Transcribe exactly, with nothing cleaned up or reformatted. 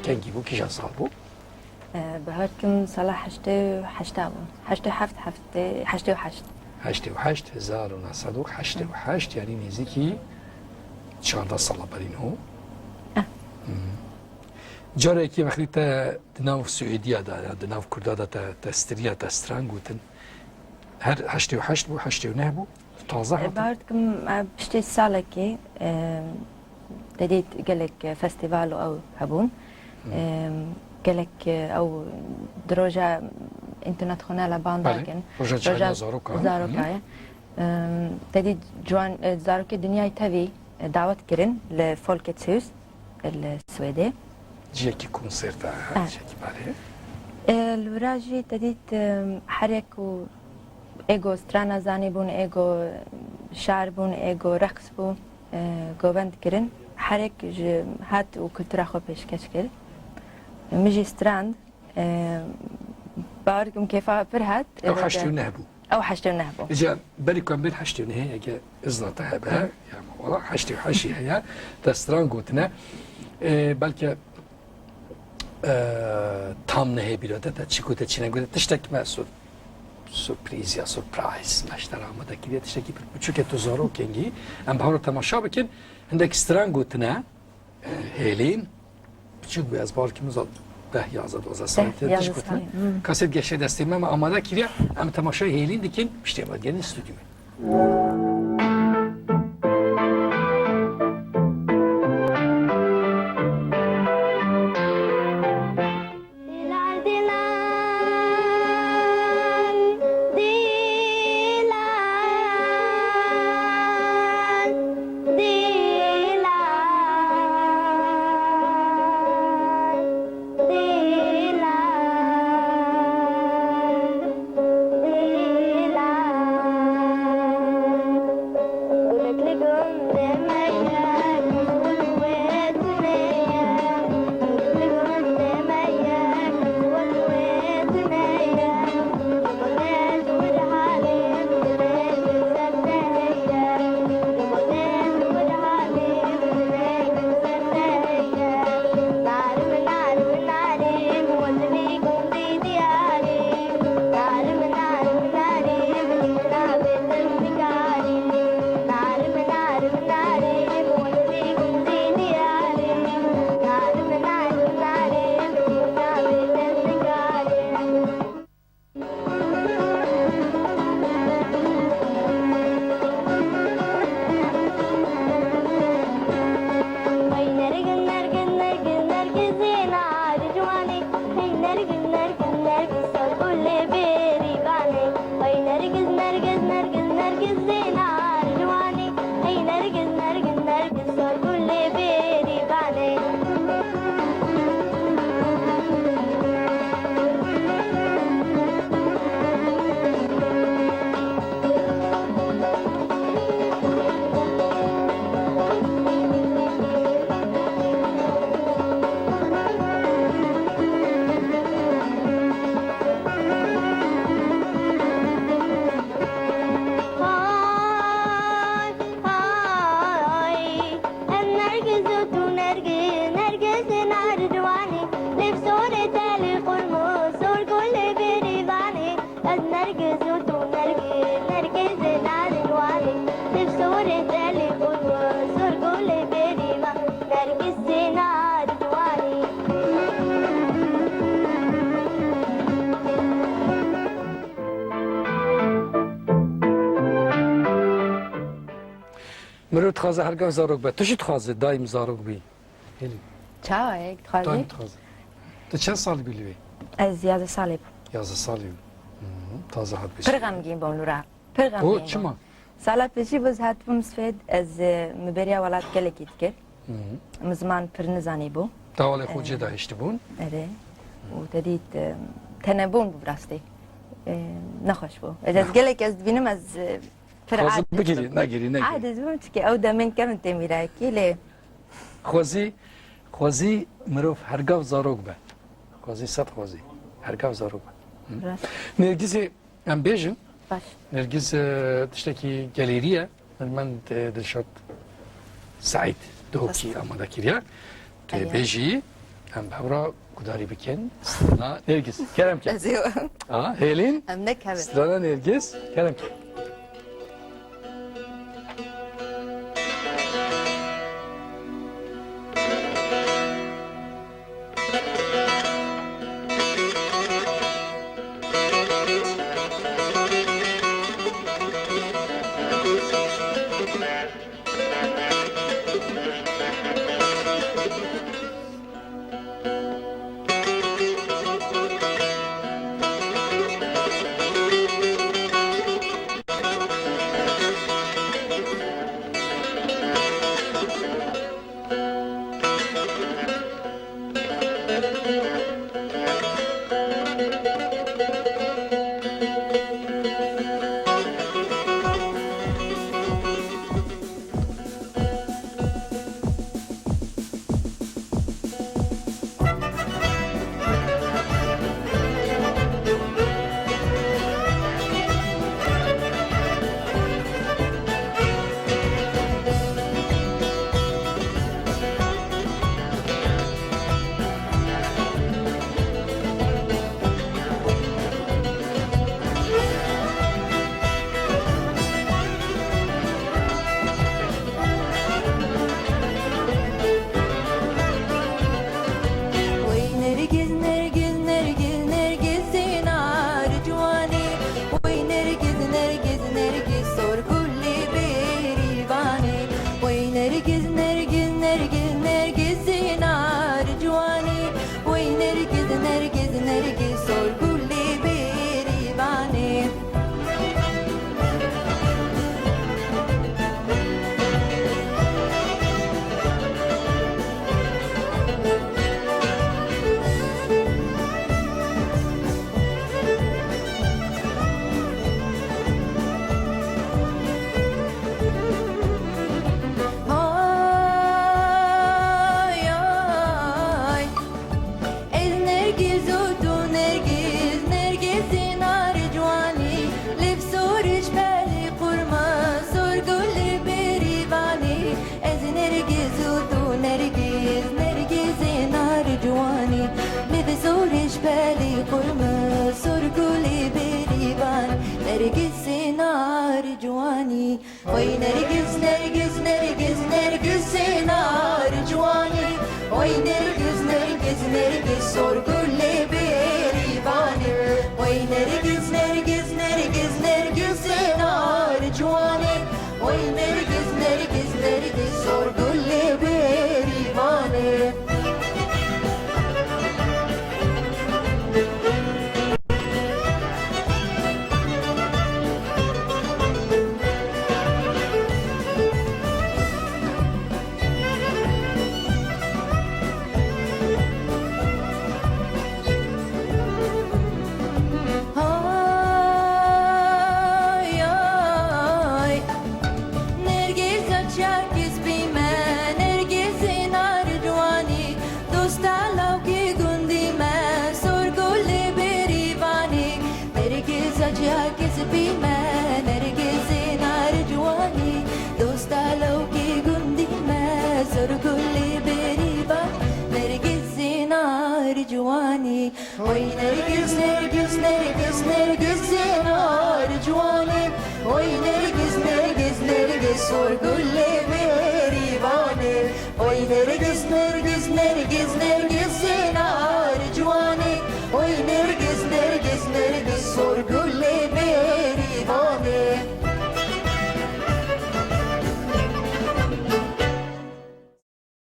kengî bû, kîjan sal bû? E, bi her kim sala heştê û heşta bû. Heştê heft, heftê, heştê û heşt. Heştê û heşt, hezar û neh sed û heştê û heşt, yanî nêzîkî çardeh sala berî niho. Eh. Hmm. Carekî wextî te di nav Swêdiya de, ya di nav Kurda de te, te stiriya, te stran gotin. Her heştê û heşt bû, heştê û neh bû, taze E, hatin? Bawer dikim, e, piştî salekê, e, te dît gelek festîval û ew hebûn. Hmm. E, gelek, e, ew di roja Internationala Belê, Bandagen, roja çarina zaroka. Zaroka ye. E, te dît ciwan, e, zarokê dinyayê tevî, e, dawet kirin li Folkets Hus, li Swêdê. Cihekî konserta, ha, cihekî balê. E, li vira jî te dît, e, herek û êgo strana zanî bûn, êgo şar bûn, êgo reqs bû, e, govend kirin. Herek ji hat û kultura xwe pêşkeş kir. Min jî strand, e, bawer dikim kêfa pir hat. Ew heştê û neh bû. Ew heştê û neh bû. Îca berî ku em bên heştê û nehê, ege izna te hebe, ya wala heştê û heşt jî heye, te stran gotine. E, belke, e, tam nehê bîra te, te çi gote, çi negote, tiştek me sur-, surprîz ya surprise me ji te re amade kiriye, tiştekî pir biçûk e, tu zarokengî, em bi hev re temaşa bikin, hindek stran gotine. Hêlîn, biçûk bû, ez bawer dikim, zat deh, yazdeh, duwazdeh salî tê tişt gotin. Salî, hmm. Kaset geşe destê me, me amade kiriye. Em temaşayê Hêlîn dikin, piştî me digerin stûdyoyê. Dilan, dilan, dilan, dilan, dilan, dilan. Hay, em nergiz û tu nergiz, nergizê nariwanê, lêv sorê te li qurmo, sor gulê bêrîvanê. Ez nergiz û tu nergiz, nergizê nariwanê, lêv sorê te li qurmo, sor gulê bêrîvanê, nergizê nariwanê. Mirov dixwaze her gav zarok be. Tu jî dixwaze daîm zarok bî. Hêlî. Çawa yek dixwazî? Daîm dixwaze. Tu çend salî bû li wê? Ez yazdeh salî bûm. Yazdeh salî bû. Hı hı. Taze hat bî. Pir xemgîn bûm lûra. Pir xemgîn bûm. Bo çima? Sala pêşî biz hatibûm Swêd, ez, e, min bêriya welat gelekî dikir. Hı hı. Min ziman pir nizanî bû. Dawalê xwe, e, cê dahiştibûn. Erê. Û te dît, e, tenebûn bû bi rastî. E, nexweş bû. Ez, ez gelek ez dibînim, ez, e, Pir. Dixwazim ad bigirî, dibim. Negirî, negirî. Ad dibim, çike ew demên kevin tê mîrayekî, lê. Xwezî, xwezî mirov hergav zarok be. Xwezî sed xwezî. Hergav zarok be. Hı. Rast. Nêrgizê em bêjin. Baş. Nêrgiz, e, tiştekî gelêrî ye. Min, e, Dilşad Seîd Duhokî amade kiriye. Tu yê bêjî, Em bi hev re guhdarî bikin. Strana Nêrgîz. Kerem ke. Ez ê A, Hêlîn. Em nekevin. Strana Nêrgîz. Kerem ke. Wey Nergiz, Nergiz, Nergiz, Nergizê nar ciwanê. Wey Nergiz, Nergiz, Nergiz, sor gulê bêrîvanê. Wey Nergiz, Nergiz, Nergiz, Nergizê nar ciwanê. Wey Nergiz, Nergiz, Nergiz, sor gulê bêrîvanê. Ay, ay. Ez Nergiz û tu Nergiz, Nergizê nar ciwanî, lêv sor ji pelê qurma, sor gulê bêrîvanî. Ez Nergiz û tu Nergiz, Nergizê nar ciwanî, lêv sor ji pelê qurma, sor gulê bêrîvanî, Nergizê nar ciwanî. Oy Nergiz, Nergiz, Nergiz, Nergizê nar ciwanî. Oy Nergiz, Nergiz, Nergiz, sor gulê bêrîvanê. Oy Nergiz, Nergiz, Nergiz, Nergizê nar ciwanê. Oy Nergiz, Nergiz, Nergiz, sor gulê bêrîvanê. Hay, hay. Nergîza çiyakê spî me, Nergîzê nar ciwanî, dosta lawkê gundî me, sor gulê bêrîvanî. Nergîza çiyakê spî me, Nergîzê nar ciwanî, dosta lawkê gundî me, sor gulê bêrîvanî. Nergîzê nar ciwanî. Oy Nergiz, Nergiz, Nergiz, Nergizê nar ciwanê. Oy Nergiz, Nergiz, Nergiz, sor gulê bêrîvanê. Oy Nergiz, Nergiz,